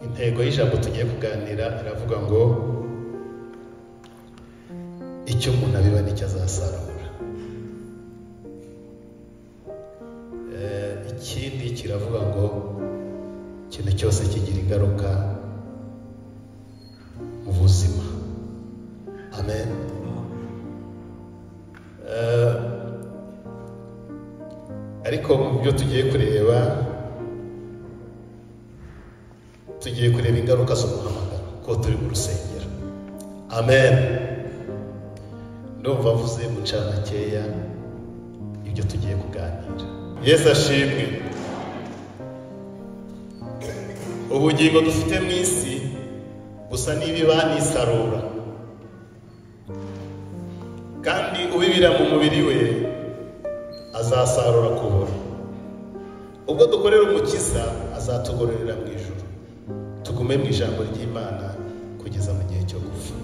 Intego y'ijambo tugiye kuganira iravuga ngo icyo umuntu abiba nicyo azasarura. Ikindi kiravuga ngo ikintu cyose kigira ingaruka mu buzima. Amen. Ariko mu byo tugiye kureba, tugiye kureba ingaruka z'umuhamagaro ko turi mu rusengero. Amen. Ndumva mvuze mu ncamakeya ibyo tugiye kuganira. Yesu ashimwe. Ubugingo dufite mu isi busa n'ibiba n'isarura, kandi ubibira mu mubiri we azasarura kubura. Ubwo dukorera Umukiza azatugororera mu ijuru. Tugume mu ijambo ry'Imana kugeza mu gihe cyo gupfa.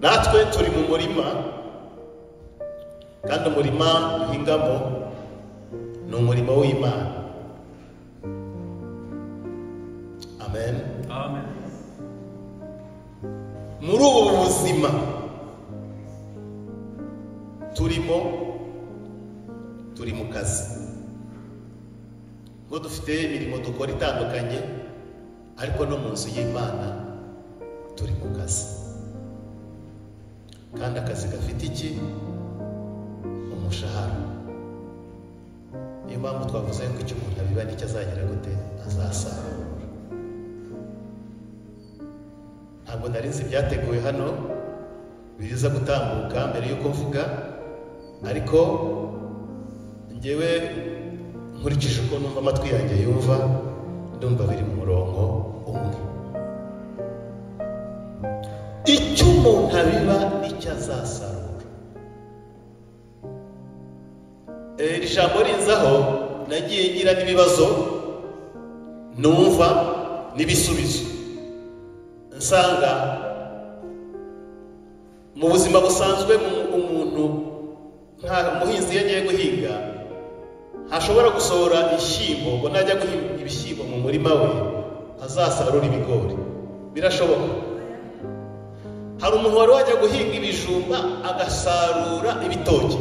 Natwe turi mu murima, kandi umurima duhingamo ni umurimo w'Imana. Amen. Amen. Muri ubu buzima turimo, turi mu kazi, ngo dufite imirimo dukora itandukanye, ariko no mu nzu y'Imana turi mu kazi. Kandi akazi gafite iki? Umushahara. Niyo mpamvu twavuze ngo icyo umuntu abiba nicyo azagira gute? Azasarura. Ntabwo nari nzi ibyateguwe hano biza gutambuka mbere y'uko mvuga, ariko njyewe nkurikije uko numva amatwi yanjye yumva, ndumva biri mu murongo umwe. Icyo umuntu abiba nicyo azasarura. Iri jambo rinzaho nagiye ngira n'ibibazo numva n'ibisubizo, nsanga mu buzima busanzwe umuntu nka umuhinzi iyo agiye guhinga ntashobora gusohora ishyimbo ngo najya guhinga ibishyimbo mu murima we azasarura ibigori. Birashoboka? Hari umuntu wari wajya guhinga ibijumba agasarura ibitoki?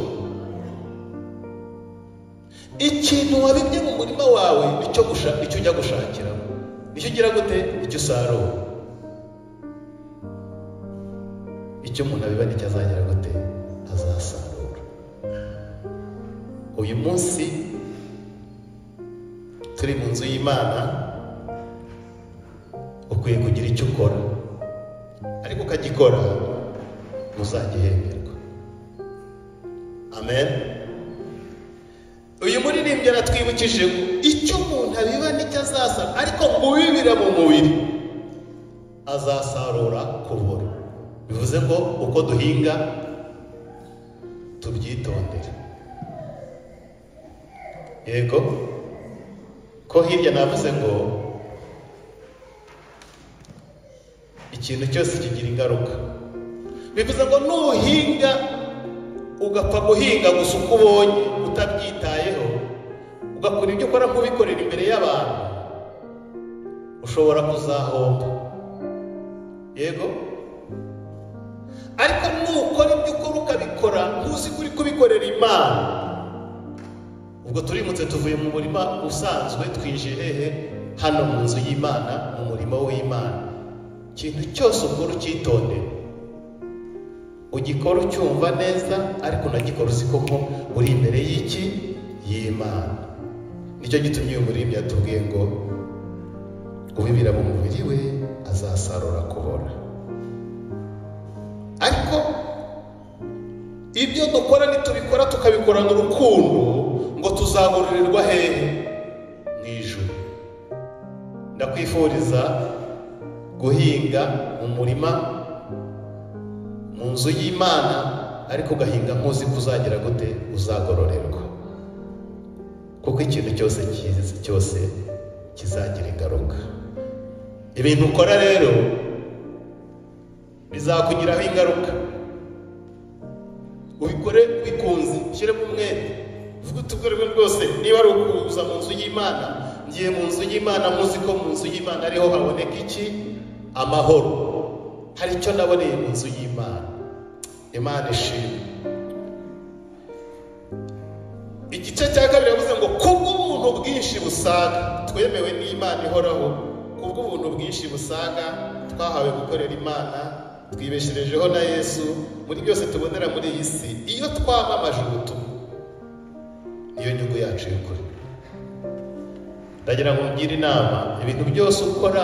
Ikintu wabibye mu murima wawe nicyo ujya gushakiramo, nicyo ugira gute? Nicyo usarura. Icyo umuntu abiba nicyo azagira gute? Azasarura. Uyu munsi turi mu nzu y'Imana, ukwiye kugira icyo ukora, ariko ukagikora muzagihemberwa. Amen. Uyu muririmbyi aratwibukije ngo icyo umuntu abiba nicyo azasarura, ariko ngo ubibira mu mubiri azasarura kubura. Bivuze ngo uko duhinga tubyitondere. Yego, ko hirya navuze ngo ikintu cyose kigira ingaruka. Bivuze ngo nuhinga ugapfa guhinga gusa uko ubonye utabyitayeho, ugakora ibyo ukora nk'ubikorera imbere y'abantu, ushobora kuzahomba. Yego, ariko nukora ibyo ukora ukabikora ntuzi ko uri kubikorera Imana. Ubwo turimutse tuvuye mu murima usanzwe twinjiye hehe? Hano mu nzu y'Imana, mu murimo w'Imana. Ikintu cyose ukora ucyitondere, ugikora ucyumva neza, ariko unagikora uzi koko uri imbere y'iki? Y'Imana. Nicyo gitumye uyu muririmbyi yatubwiye ngo ubibira mu mubiri we azasarura kubora. Ariko ibyo dukora nitubikora tukabikorana urukundo, ngo tuzagororerwa hehe? Mu ijuru. Ndakwifuriza guhinga mu murima mu nzu y'Imana, ariko ugahinga nkuzi ko uzagira gute? Uzagororerwa. Kuko ikintu cyose cyose kizagira ingaruka. Ibintu ukora rero bizakugiraho ingaruka. Ubikore bikunze, ushyiremo umwete, uvuge uti rwose niba ari ukuza mu nzu y'Imana Ngiye mu nzu y'Imana, muzi ko mu nzu y'Imana ariho haboneka iki? Amahoro. Hari icyo naboneye mu nzu y'Imana. Imana ishimwe. Igice cya kabiri yavuze ngo kubw'ubuntu bwinshi busaga twemewe n'Imana ihoraho, kubw'ubuntu bwinshi busaga twahawe gukorera Imana, twibesherejeho na Yesu muri byose tubonera muri iyi si. Iyo twamamaje ubutumwa, niyo nyungu yacu y'ukuri. Ndagira ngo ngire inama, ibintu byose ukora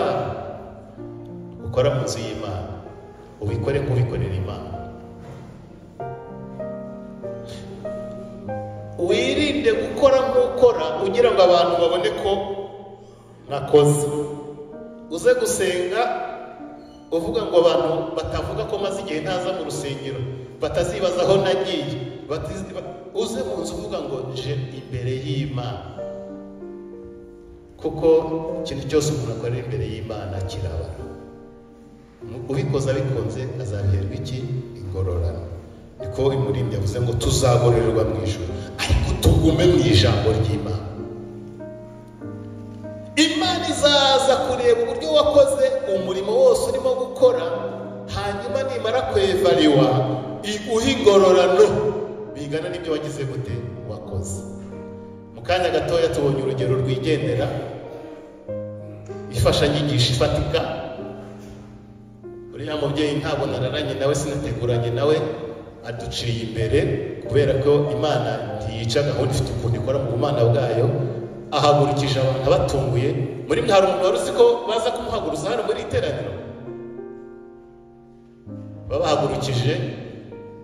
ukora mu nzu y'Imana, ubikore nk'ubikorera Imana. Wirinde gukora nk'ukora ugira ngo abantu babone ko nakoze. Uze gusenga uvuga ngo abantu batavuga ko maze igihe ntaza mu rusengero, batazibaza aho nagiye, uze mu nzu uvuga ngo nje imbere y'Imana. Kuko ikintu cyose umuntu akorera imbere y'Imana kirabara. Ubikoze abikunze azabiherwa iki? Ingororano. Niko umuririmbyi yavuze ngo tuzagororerwa mu ijuru, ariko tugume mu ijambo ry'Imana. Imana izaza kureba uburyo wakoze umurimo wose urimo gukora, hanyuma nimara kwevariwa iguha ingororano bingana n'ibyo wagize gute wakoze. Mu kanya gatoya tubonye urugero rwigendera, ifashanyigisho ifatika. Uriya mubyeyi ntabwo nararanye nawe, sinateguranye nawe, aduciye imbere kubera ko Imana ntiyica gahunda, ifite ukuntu ikora mu bumana bwayo. Ahagurukije abantu abatunguye. Muri mwe hari umuntu wari uzi ko baza kumuhaguruza hano muri iteraniro? Babahagurukije,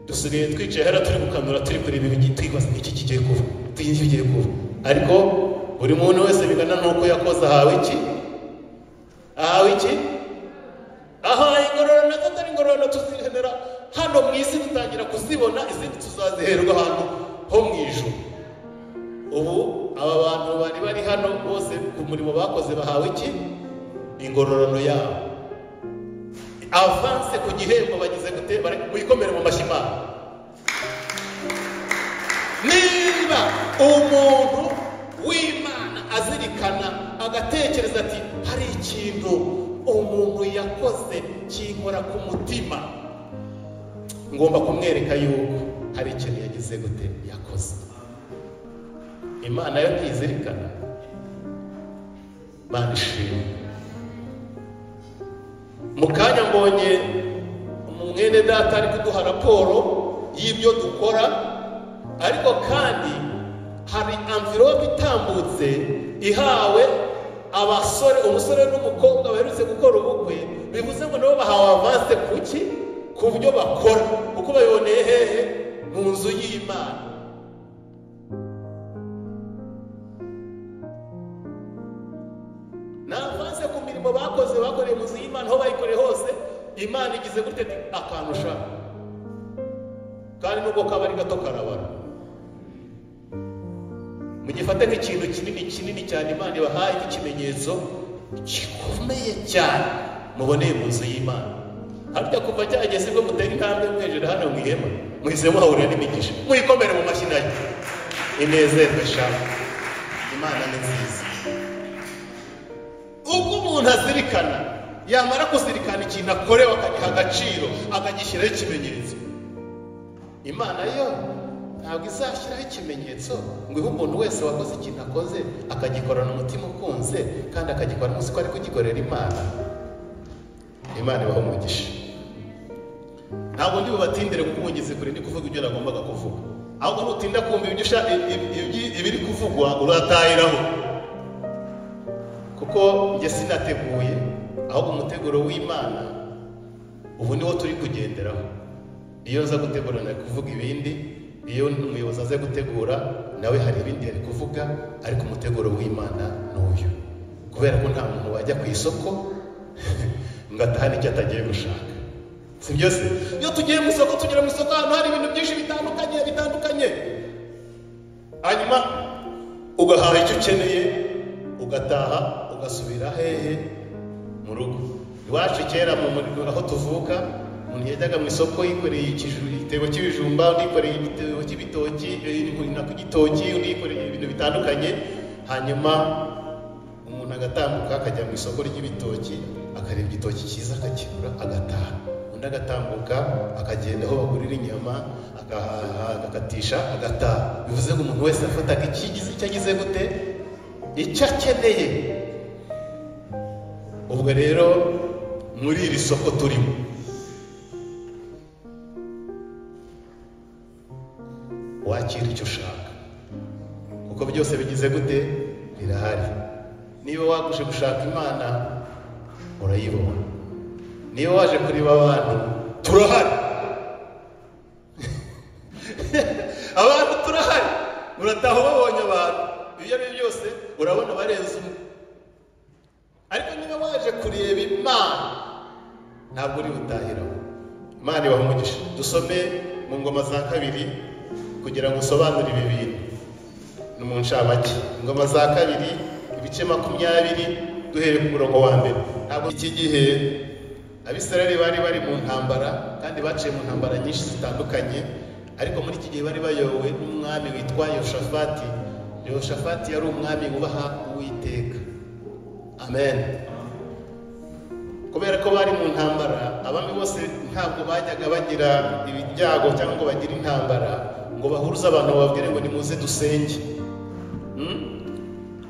dusigaye twicaye hano turi gukanura, turi kureba ibintu, twibaza iki kigiye kuba, iki kigiye kuba. Ariko buri muntu wese bingana n'uko yakoze ahawe iki? Ahawe iki? Ahawe ingororano. Atari ingororano tuzihenera hano mu isi, dutangira kuzibona, izindi tuzaziherwa ahantu ho mu ijuru. Ubu aba bantu bari bari hano bose ku murimo bakoze bahawe iki? Ingororano yabo. Avance ku gihembo bagize gute? Muyikomere mu mashyi Imana. Niba umuntu w'Imana azirikana agatekereza ati hari ikintu umuntu yakoze kinkora ku mutima, ngomba kumwereka yuko hari ikintu yagize gute yakoze. Imana yo ntizirikana. Imana ishimwe. Mu kanya mbonye umwene data ari kuduha raporo y'ibyo dukora, ariko kandi hari envelope itambutse ihawe abasore, umusore n'umukobwa baherutse gukora ubukwe, bivuze ngo nabo bahawe avance kuki? Ku byo bakora, kuko babiboneye hehe? Mu nzu y'Imana. Na avance ku mirimo bakoze, bakoreye mu nzu y'Imana, aho bayikoreye hose, Imana igize gute? Akantu ushaka. Kandi nubwo kaba ari gato karabara. Mugifate nk'ikintu kinini kinini cyane Imana ibahaye, ikimenyetso gikomeye cyane muboneye mu nzu y'Imana. Harya kuva cyageze bwo mutera intambwe mwejera hano mu ihema, muhize muhahurira n'imigisha, muyikomere mu mashyi nayo inezerwe sha. Imana ni nziza. Ubwo umuntu azirikana, yamara kuzirikana ikintu akorewe akagiha agaciro, akagishyiraho ikimenyetso. Imana yo ntabwo izashyiraho ikimenyetso ngo ihe umuntu wese wakoze ikintu akoze akagikorana umutima ukunze kandi akagikora umunsi ko ari kugikorera Imana. Imana ibaho umugisha. Ntabwo ndi bubatindire kuko umugeze kure ndi kuvuga ibyo nagombaga kuvuga. Ahubwo nutinda kumva ibyo ibiri kuvugwa uratahiraho. Kuko njye sinateguye, ahubwo umuteguro w'Imana ubu niwo turi kugenderaho. Iyo nza gutegura nari kuvuga ibindi, iyo umuyobozi aze gutegura nawe hari ibindi yari kuvuga, ariko umuteguro w'Imana ni uyu. Kubera ko nta muntu wajya ku isoko ngo atahane icyo atagiye gushaka. Si byo se? Iyo tugiye mu isoko, tugera mu isoko ahantu hari ibintu byinshi bitandukanye bitandukanye, hanyuma ugahaha icyo ukeneye, ugataha, ugasubira hehe? Mu rugo. Iwacu kera aho tuvuka, umuntu yajyaga mu isoko yikoreye igitebo cy'ibijumba, undi yikoreye igitebo cy'ibitoki, igitoki, undi yikoreye ibintu bitandukanye, hanyuma Agatambuka akajya mu isoko ry'ibitoki, akareba igitoki cyiza akakigura agataha. Undi agatambuka akagenda aho bagurira inyama agakatisha agataha. Bivuze ngo umuntu wese afataga ikigize icyo agize gute, icyo akeneye. Ubwo rero muri iri soko turimo, wakira icyo ushaka, kuko byose bigize gute, birahari. Niba waguje gushaka Imana urayibona, niba waje kureba abantu turahari. Abantu turahari, urataha ubabonye abantu, ibyo ari byo byose urabona barenze umwe. Ariko niba waje kureba Imana ntabwo uri butahiraho. Imana ibaha umugisha. Dusome mu Ngoma za Kabiri kugira ngo usobanure ibi bintu, ni mu ncamake. Ingoma za Kabiri ibice 20 duhereye ku murongo wa mbere. Ntabwo iki gihe Abisirayeli bari bari mu ntambara, kandi baciye mu ntambara nyinshi zitandukanye, ariko muri iki gihe bari bayobowe n'umwami witwa Yehoshafati. Yehoshafati yari umwami wubaha Uwiteka. Amen. Kubera ko bari mu ntambara, abami bose ntabwo bajyaga bagira ibyago cyangwa ngo bagire intambara ngo bahuruze abantu bababwire ngo nimuze dusenge.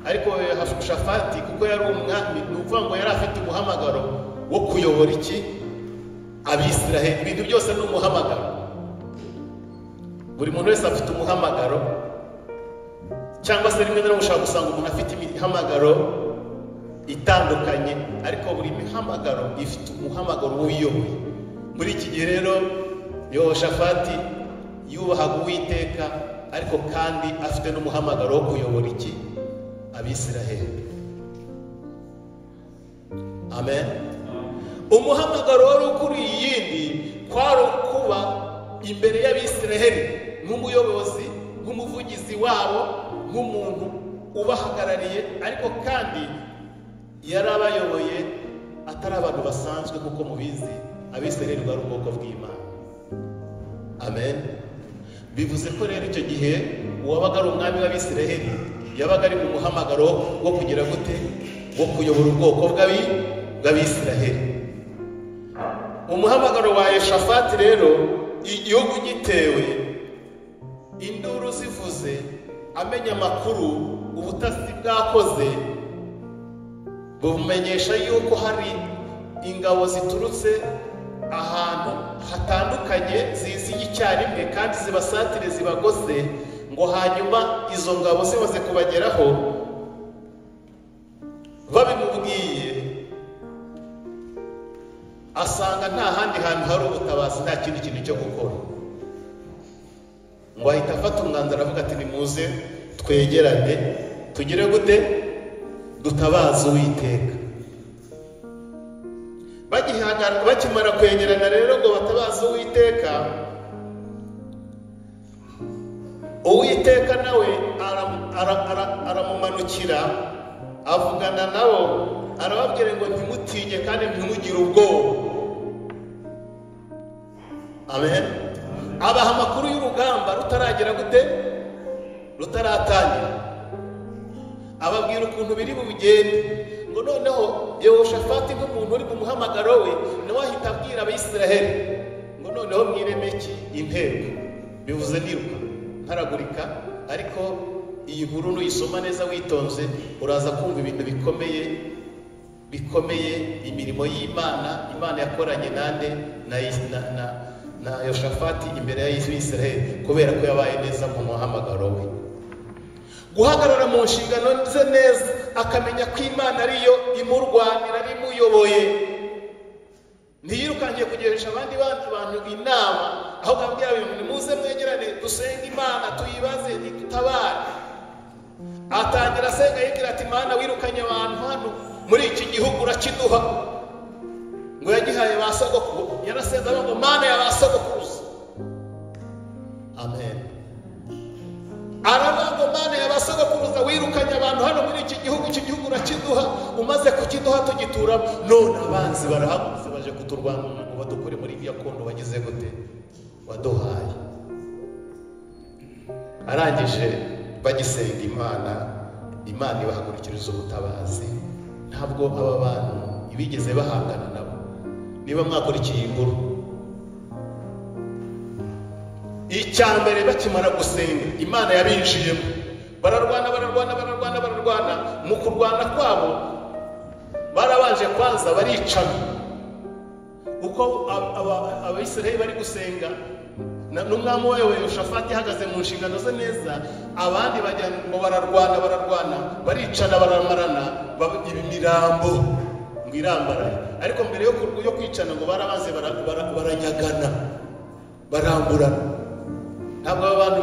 Ariko Yehoshafati kuko yari umwami, ni ukuvuga ngo yari afite umuhamagaro wo kuyobora iki? Abisiraheli. Ibintu byose ni umuhamagaro. Buri muntu wese afite umuhamagaro, cyangwa se rimwe na rimwe ushobora gusanga umuntu afite imihamagaro itandukanye, ariko buri mihamagaro ifite umuhamagaro w'uyoboye. Muri iki gihe rero Yehoshafati yubahaga Uwiteka, ariko kandi afite n'umuhamagaro wo kuyobora iki? Abisiraheli. Amen. Umuhamagaro wari ukuriye iyindi kwari ukuba imbere y'Abisiraheli nk'umuyobozi, nk'umuvugizi wabo, nk'umuntu ubahagarariye, ariko kandi yarabayoboye atari abantu basanzwe, kuko mubizi Abisiraheli bari ubwoko bw'Imana. Amen. Bivuze ko rero icyo gihe uwabaga ari umwami w'Abisiraheli yabaga ari mu muhamagaro wo kugira gute, wo kuyobora ubwoko bw'Abisiraheli. Umuhamagaro wa Yehoshafati rero, igihugu gitewe, induru zivuze, amenya amakuru, ubutasi bwakoze bumenyesha yuko hari ingabo ziturutse ahantu hatandukanye ziziye icyarimwe kandi zibasatire zibagose, ngo hanyuma izo ngabo zimaze kubageraho babimubwiye asanga nta handi hantu hari ubutabazi, nta kindi kintu cyo gukora, ngo ahita afata umwanzuro avuga ati nimuze twegerane tugire gute, dutabaze Uwiteka. Bakimara kwegerana rero ngo batabaze Uwiteka, Uwiteka nawe aramumanukira avugana nabo, arababwira ngo ntimutinye kandi ntimugire ubwoba. Amen. Abaha amakuru y'urugamba rutaragera gute, rutaratangira, ababwira ukuntu biri bugende. Ngo noneho Yehoshafati nk'umuntu uri mu muhamagaro we, nawe ahita abwira Abisiraheli ngo noneho mwireme iki inteko. Bivuze niruka ntaragurika, ariko iyi nkuru nuyisoma neza witonze uraza kumva ibintu bikomeye bikomeye, imirimo y'Imana Imana yakoranye nande na Yehoshafati imbere y'Abisiraheli, kubera ko yabaye neza mu muhamagaro we. Guhagarara mu nshingano ze neza, akamenya ko Imana ariyo imurwanira, ari imuyoboye. Ntiyirukangiye kugeresha abandi bantu inama, ahubwo ababwira ibintu nimuze mwegerane dusenge Imana tuyibaze idutabare. Atangira asenga yibwira ati Mana wirukanye abantu hano muri iki gihugu urakiduha, ngo yagihaye ba sogokuru. Yarasenze ngo Mana ya ba sogokuruza. Amen. Aravuga ngo Mana ya ba sogokuruza wirukanye abantu hano muri iki gihugu, iki gihugu urakiduha, umaze kukiduha tugituramo, none abanzi barahagurutse baje kuturwanya ngo badukure muri gakondo bagize gute waduhaye. Arangije bagisenga Imana, Imana ibahagurukiriza ubutabazi, Ntabwo aba bantu bigeze bahangana nabo. Niba mwakurikiye inkuru, icya mbere bakimara gusenga Imana yabinjiyemo, bararwana bararwana bararwana bararwana. Mu kurwana kwabo barabanje kwanza baricana. Uko Abisirayeli bari gusenga n'umwami wewe Yehoshafati ihagaze mu nshingano ze neza, abandi bajya ngo bararwana bararwana, baricana baramarana, imirambo ngo irambaraye. Ariko mbere yo kwicana ngo barabanze baranyagana, baramburana. Ntabwo aba bantu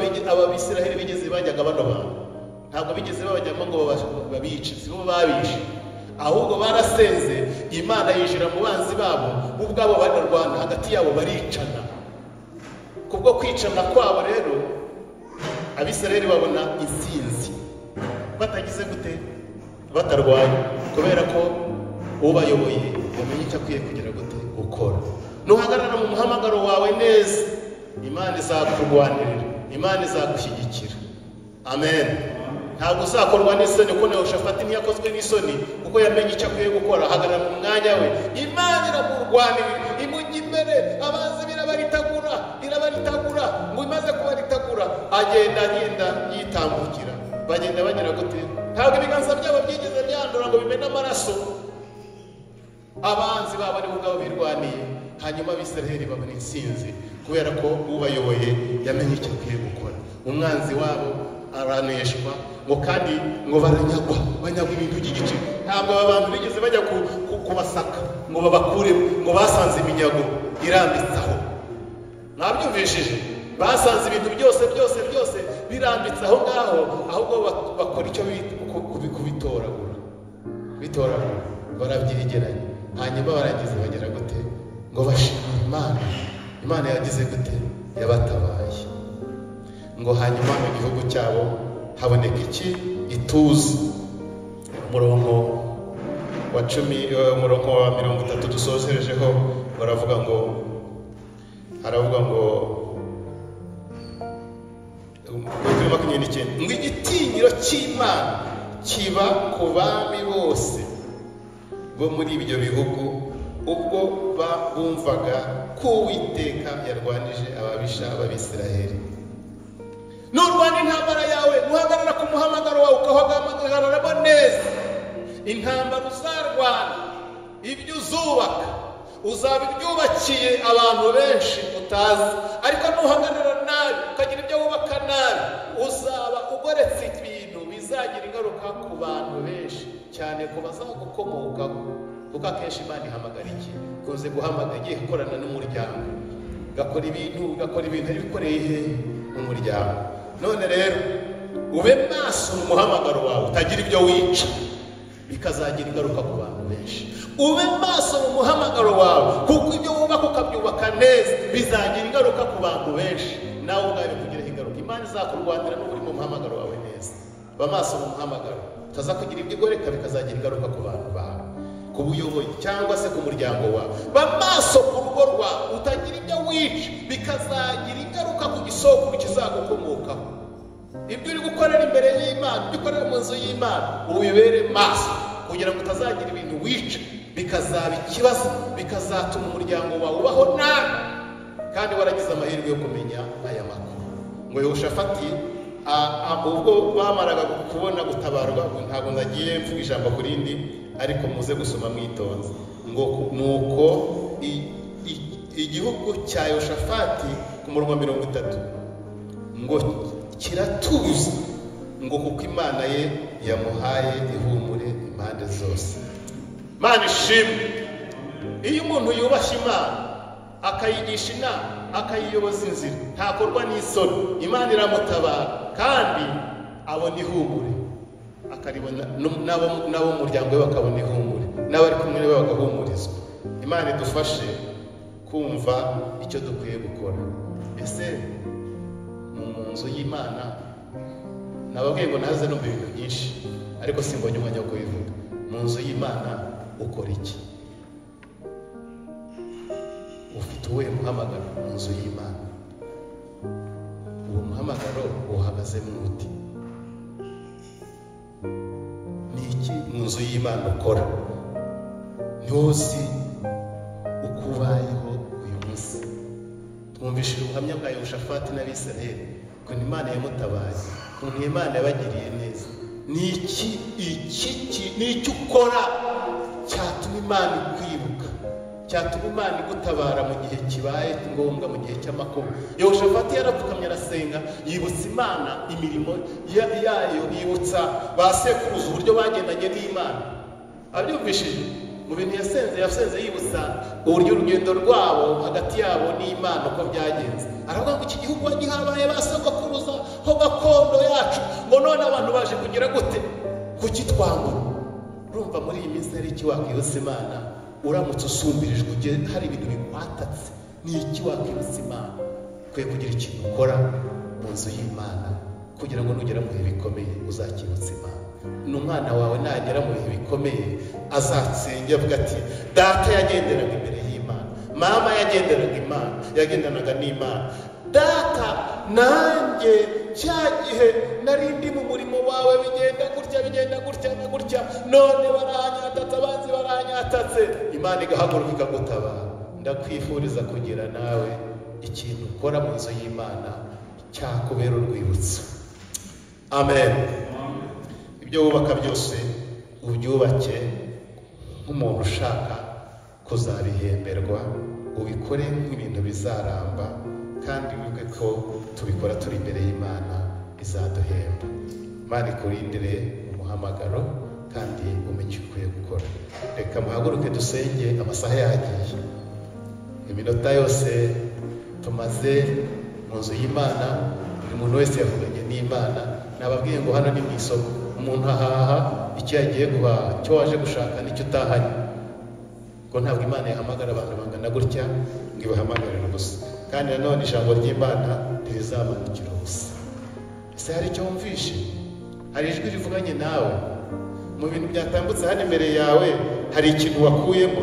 Abisirayeli bigeze bajyaga bano bantu, ntabwo bigeze babajyamo ngo babice, si bo babishe, ahubwo barasenze Imana yinjira mu banzi babo, ubwabo bararwana hagati yabo baricana. Kubwo kwicana kwabo rero Abisirayeli babona intsinzi batagize gute, batarwanya, kubera ko ubayoboye yamenye icyo akwiye kugira gute gukora. Nuhagarara mu muhamagaro wawe neza, Imana izakurwanirira, Imana izagushyigikira. Amen. Ntabwo uzakorwa n'isoni, kuko Yehoshafati ntiyakozwe n'isoni, kuko yamenye icyo akwiye gukora, ahagarara mu mwanya we. Imana iramurwanirira, imujya imbere, abanzi birabaritagura, irabaritagura. Ngo imaze kubaritagura, agenda agenda yitambukira. Bagenda bagira gute? Ntabwo ibiganza byabo byigeze byandura ngo bimene amaraso. Abanzi babo ni ubwabo birwaniye. Hanyuma Abisirayeli babona intsinzi kubera ko ubayoboye yamenye icyo akwiye gukora. Umwanzi wabo araneshwa, ngo kandi ngo baranyagwa, banyagwa ibintu by'igice. Ntabwo aba bantu bigeze bajya kubasaka ngo babakure, ngo basanze iminyago irambitse aho. Mwabyumvishije? Basanze ibintu byose byose byose birambitse aho ngaho, ahubwo bakora icyo kubitoragura, bitoragura, barabyegeranya. Hanyuma barangiza bagera gute? Ngo bashimire Imana. Imana yagize gute? Yabatabaye. Ngo hanyuma mu gihugu cyabo haboneka iki? Ituze. Umurongo wa 10, umurongo wa 30 dusozerejeho, baravuga ngo, haravuga ngo kuri 29 ngo igitinyiro cy'Imana kiba ku bami bose bo muri ibyo bihugu, ubwo bumvaga ko Uwiteka yarwanije ababisha b'Abisirayeli. Nurwana intambara yawe, uhagarara ku muhamagaro wawe, ukahagararamo neza. Intambara uzarwana, ibyo uzubaka uzaba ibyubakiye abantu benshi utazi, ariko nuhagarara nabi ukagira ibyo wubaka nabi, uzaba ugoretse ibintu bizagira ingaruka ku bantu benshi cyane, ku bazagukomokaho. Kuko akenshi Imana ihamagara iki? Ikunze guhamagara igiye gukorana n'umuryango, gakora ibintu, gakora ibintu bikoreye he? Mu muryango. None rero ube maso mu muhamagaro wawe, utagira ibyo wica bikazagira ingaruka ku bantu benshi. Ube maso mu muhamagaro wawe, kuko ibyo wubaka ukabyubaka neza bizagira ingaruka ku bantu benshi, nawe ubwawe bikugiraho ingaruka. Imana izakurwanira n'uri mu muhamagaro wawe neza. Ba maso mu muhamagaro, utaza kugira ibyo ugoreka bikazagira ingaruka ku bantu bawe, ku buyobozi cyangwa se ku muryango wawe. Ba maso ku rugo rwawe, utagira ibyo wica bikazagira ingaruka ku gisokuru kizagukomokaho. Ibyo uri gukorera imbere y'Imana, ibyo ukorera mu nzu y'Imana, ubibere maso kugira ngo utazagira ibintu wica bikazaba ikibazo, bikazatuma umuryango wawe ubaho nabi, kandi waragize amahirwe yo kumenya aya makuru. Ngo Yehoshafati ubwo bamaraga kubona gutabarwa, ntabwo nagiye mvuga ijambo ku rindi, ariko muze gusoma mwitonze. Ngo nuko igihugu cya Yehoshafati ku murongo wa 30 ngo kiratuza, ngo kuko Imana ye yamuhaye ihumure impande zose. Imana ishimwe. Iyo umuntu yubashye Imana, akayigisha inama, akayiyoboza inzira, ntakorwa n'isoni, Imana iramutabara kandi abona ihumure, akaribona n'abo mu muryango we bakabona ihumure, n'abari kumwe nawe bagahumurizwa. Imana idufashe kumva icyo dukwiye gukora. Ese mu nzu y'Imana, nababwiye ngo naze numva ibintu byinshi, ariko simbonye umwanya wo kubivuga. Mu nzu y'Imana ukora iki? Ufite uwuhe muhamagaro mu nzu y'Imana? Uwo muhamagaro uhagazemo ute? Ni iki mu nzu y'Imana ukora? Ni wowe uzi uko ubayeho uyu munsi. Twumvishije ubuhamya bwa Yehoshafati n'Abisirayeli, ukuntu Imana yamutabaye, ukuntu Imana yabagiriye neza. Ni iki ni icyo ukora cyatuma Imana ikwibuka, cyatuma Imana igutabara mu gihe kibaye ngombwa, mu gihe cy'amakuba? Yehoshafati yarapfukamye arasenga, yibutsa Imana imirimo yayo, yibutsa ba sekuruza uburyo bagendanye n'Imana. Abyumvishije mu bintu yasenze yibutsa uburyo urugendo rwabo hagati yabo n'Imana uko byagenze. Aravuga ngo iki gihugu wagihabaye ba sogokuruza ho gakondo yacu, ngo none abantu baje kugira gute kukitwambura. Urumva muri iyi minsi hari iki wakwibutsa Imana? Uramutse usumbirijwe, hari ibintu bikwatatse, ni iki wakwibutsa Imana? Ukwiye kugira ikintu ukora mu nzu y'Imana kugira ngo nugera mu bihe bikomeye uzakibutsa Imana. N'umwana wawe nagera mu bihe bikomeye azatsinge avuga ati data yagenderaga imbere y'Imana, mama yagenderaga Imana, yagendanaga n'Imana. Data nanjye cya gihe nari ndi mu murimo wawe bigenda gutya bigenda gutya na gutya, none baranyatatse, abanzi baranyatatse. Imana igahaguruka ikagutabara. Ndakwifuriza kugira nawe ikintu ukora mu nzu y'Imana cyakubera urwibutso. Amen. Ibyo wubaka byose ubyubake nk'umuntu ushaka kuzabihemberwa, ubikore nk'ibintu bizaramba, kandi wibuke ko tubikora turi imbere y'Imana izaduhemba. Imana ikurindire umuhamagaro kandi umenye icyo ukwiye gukora. Reka muhaguruke dusenge, amasaha yagiye. Iminota yose tumaze mu nzu y'Imana, buri muntu wese yavuganye n'Imana. Nababwiye ngo hano ni mu isoko, umuntu ahaha icyo yagiye guhaha, icyo waje gushaka nicyo utahanye. Ngo ntabwo Imana yahamagara abantu bangana gutya ngo ibahamagarire ubusa. Kandi nanone ijambo ry'Imana ntirizamanukira ubusa. Ese hari icyo wumvishe? Hari ijwi rivuganye nawe mu bintu byatambutse hano imbere yawe? Hari ikintu wakuyemo?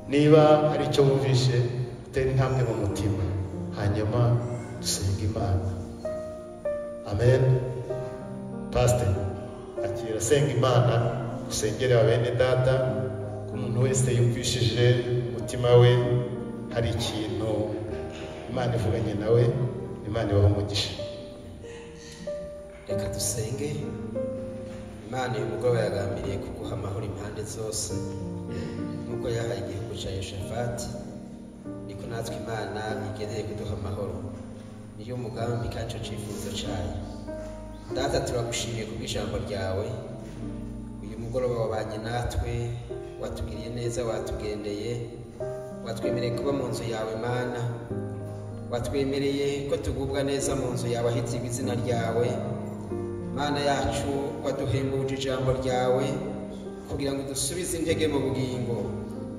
Niba hari icyo wumvishe, utera intambwe mu mutima, hanyuma dusenge Imana. Amen. Pastor akira, senga Imana, usengere bene data. Ku muntu wese yumvishije umutima we hari ikintu Imana ivuganye nawe, Imana ibahe umugisha. Reka dusenge. Imana uyu mugoroba yagambiriye kuguha amahoro impande zose, nk'uko yahaye igihugu cya Yehoshafati, niko natwe Imana igeneye kuduha amahoro. Niyo mugambi kandi ico cifuzo cayo. Data, turagushimiye kubw'ijambo ryawe. Uyu mugoroba wabanye natwe, watugiriye neza, watugendeye, watwemereye kuba mu nzu yawe Mana, watwemereye ko tugubwa neza mu nzu yawe ahitirwa izina ryawe. Mana yacu, waduhembuje ijambo ryawe kugira ngo dusubize intege mu bugingo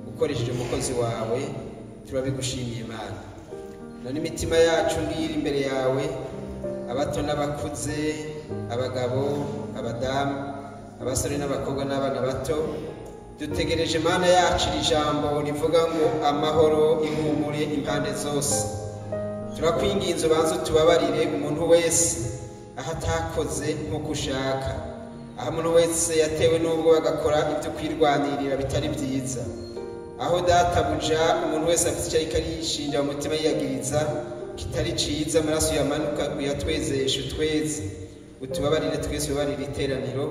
ukoresheje umukozi wawe. Turabigushimiye Mana. None imitima yacu ngiri imbere yawe, abato n'abakuze, abagabo, abadamu, abasore n'abakobwa n'abana bato, dutegereje Mana yacu iri jambo rivuga ngo amahoro ihumure impande zose. Turakwinginze ubanze utubabarire umuntu wese aho atakoze nk'uko ushaka, aho umuntu wese yatewe n'ubwo agakora ibyo kwirwanirira bitari byiza, aho databuja umuntu wese afite icyo ariko arishinja mu mutima yiyagiriza kitari ciza, amaraso yamanuka uyatwezeshe, utweze, utubabarire twese, ubabarire iteraniro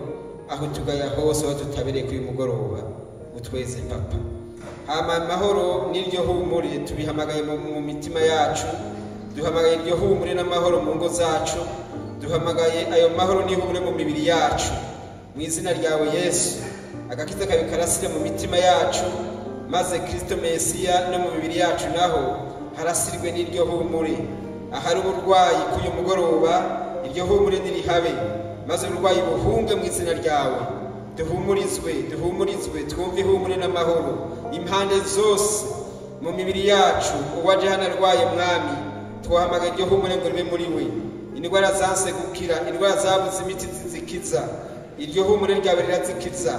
aho tugaya hose aho tutabereye kuri mugoroba, utweze Papa. Hama amahoro n'iryo humure tubihamagaye mu mitima yacu, duhamagaye iryo humure n'amahoro mu ngo zacu, duhamagaye ayo mahoro n'ihumure mu mibiri yacu. Mu izina ryawe Yesu, agakiza kawe karasire mu mitima yacu, maze Kristo Mesiya no mu mibiri yacu naho harasirwe n'iryo humure. Ahari uburwayi k'uyu mugoroba, iryo humure nirihabe, maze uburwayi buhunge mu izina ryawe. Duhumurizwe, duhumurizwe, twumve ihumure n'amahoro impande zose mu mibiri yacu. Uwaje hano arwaye Mwami, twahamagaye iryo humure ngo ribe muri we. Indwara zanse gukira, indwara zabuze imiti zizikiza, iryo humure ryawe rirazikiza.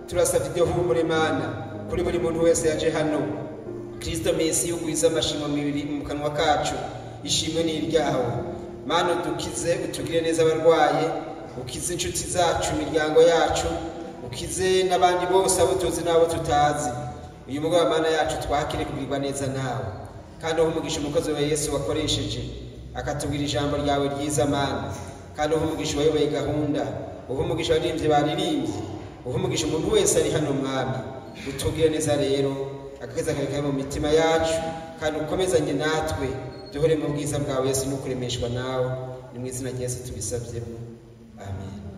Turasabye iryo humure Mana kuri buri muntu wese yaje hano. Kristo Mesiya ugwiza amashimo mu kanwa kacu, ishimwe ni iryawe. Mana udukize, utugire neza abarwaye, ukize inshuti zacu, imiryango yacu, Ukize n'abandi bose abo tuzi n'abo tutazi. Uyu mugoroba, Mana yacu, twakire kugirwa neza nawe, kandi uhe umugisha umukozi wa Yesu wakoresheje akatubwira ijambo ryawe ryiza, Mana. Kandi uhe umugisha uwayoboye gahunda, uhe umugisha abaririmbyi baririmbye, uhe umugisha umuntu wese ari hano, Mwami. Utugire neza rero, agakiza kawe kari mu mitima yacu, kandi ukomezanye natwe duhore mu bwiza bwawe, Yesu, no kuremeshwa nawe. Ni mu izina rya Yesu tubisabyemo, amen.